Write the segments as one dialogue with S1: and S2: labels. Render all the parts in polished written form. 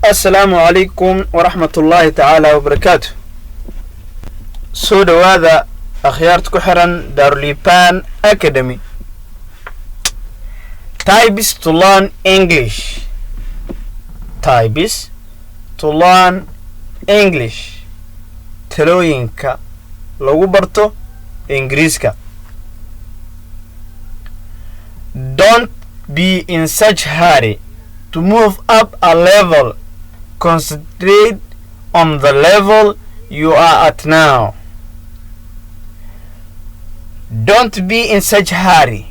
S1: Assalaamu calaykum waraxmatullaahi tacaala wabarakaatu. Soo dhowaada akhyaarta ku xiran Daarulipan Academy. Tips to learn English, tips to learn English, talooyinka lagu barto Ingiriiska. Don't be in such hurry to move up a level. Concentrate on the level you are at now. Don't be in such hurry,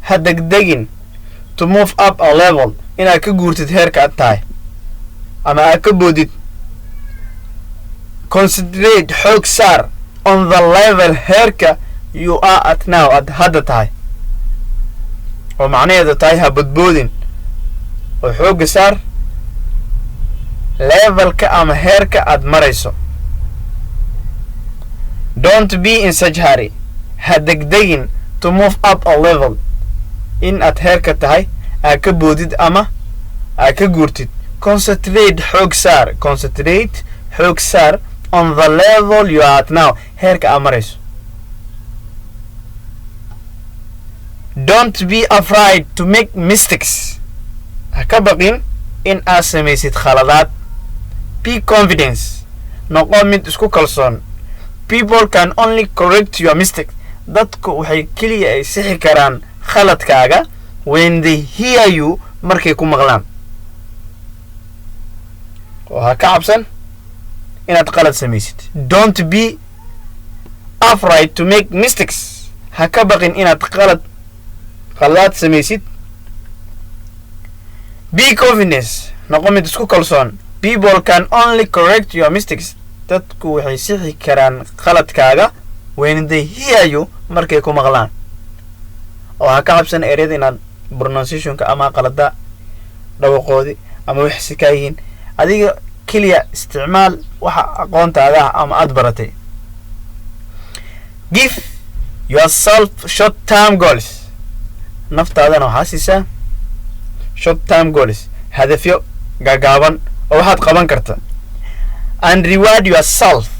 S1: ha degdegin, to move up a level, inaad ka guurtid heerka aad tahay ama aad ka boodid. Concentrate, xoog saar, on the level, heerka, you are at now, aad hadda tahay, oo macnaheedu tahay ha bodboodin oo xoogga saar levelka ama heerka aad marayso. Don't be in such hurry, ha degdegin, to move up a level, in aad heerka tahay aad ka boodid ama aad ka guurtid. Concentrate, xoog saar, concentrate, xoog saar, on the level you are at now, heerka aad marayso. Don't be afraid to make mistakes, ha ka baqin in aad samaysid khaladaad. Be confidence, noqo mid isku kalsoon. People can only correct your mistake, dadku waxay keliya ay sixi karaan khaladkaaga, when they hear you, markay ku maqlaan. Oo ha ka cabsan inaad qalad samaysid. Don't be afraid to make mistakes, ha ka baqin inaad qaladaad samaysid. Be confidence, noqo mid isku kalsoon. People can only correct your mistakes, dadku waxay sixi karaan khaladkaaga, when they hear you, markay ku maqlaan. Oo ha ka cabsan ereyada inaad pronunciationka ama qalada dhawaqoodi ama wax si kaa yihiin. Adiga keliya isticmaal waxa aqoontaada ah ama aad baratay. Give yourself short term goals, naftaadana waxaa siisaa short term goals, hadafyo gaagaaban oo waxaad qaban karta, and reward yourself,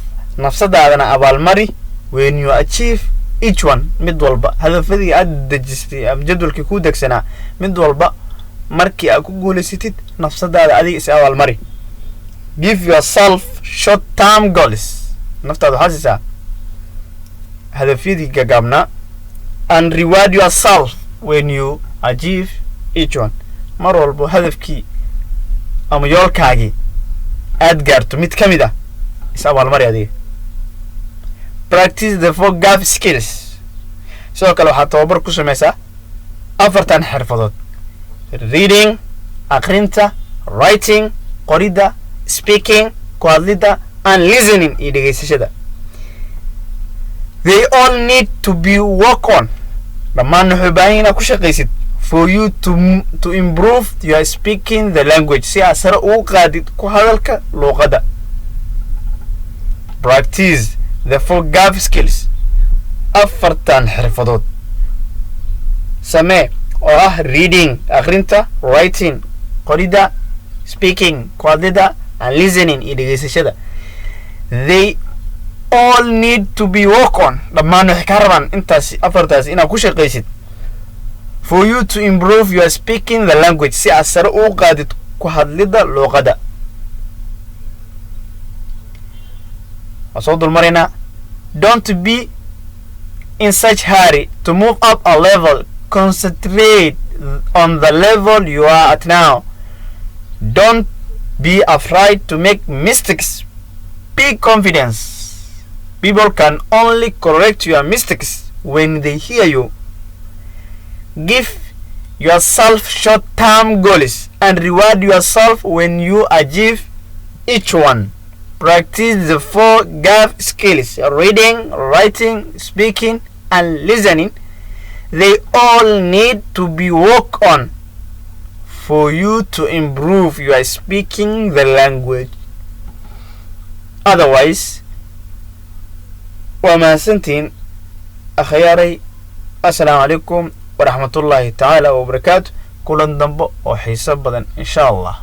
S1: nafsadaadana abaalmari, when you achieve each one, mid walba hadafadii aad dejistay ama jadwalkii kuu degsanaa, mid walba markii aad ku guulaysatid, nafsadaada adiga is abaalmari. Give yourself short term goals, naftaada waxaa siisaa hadafyadii gagaabnaa, and reward yourself when you achieve each one, mar walbo hadafkii ama yoolkaagii aad gaarto mid ka mid ah, is abaalmari adiga. Practice the four GAF skills, sidoo kale waxaad tababar ku samaysaa afartan xirfadood: reading, akrinta, writing, qoridda, speaking, ku hadlidda, and listening, iyo dhegeysashada. They all need to be work on, dhammaan waxay u baahan yihin inaad ku shaqaysid, for you to improve your speaking the language, si aad sare ugu qaadid ku hadalka luuqadda. Practice the four GAF skills, afartan xirfadood samee, oo ah reading, akrinta, writing, qoridda, speaking, ku hadlidda, and listening, iyo dhegeysashada. They all need to be work on, dhammaan waxay kaa rabaan intaasi afartaasi inaad ku shaqaysid, for you to improve your speaking the language, si aad sare ugu qaadid ku hadlidda luuqadda. Waan soo dulmaraynaa. Don't be in such hurry to move up a level. Concentrate on the level you are at now. Don't be afraid to make mistakes. Be confidence. People can only correct your mistakes when they hear you. Give yourself short-term goals and reward yourself when you achieve each one. Practice the four GAF skills: reading, writing, speaking, and listening. They all need to be worked on for you to improve your speaking the language. Otherwise, waa mahadsantihiin akhyaaray. Assalaamu calaykum waraxmatullaahi tacaala wabarakaatu. Kulan dambe oo xiiso badan, insha Allah.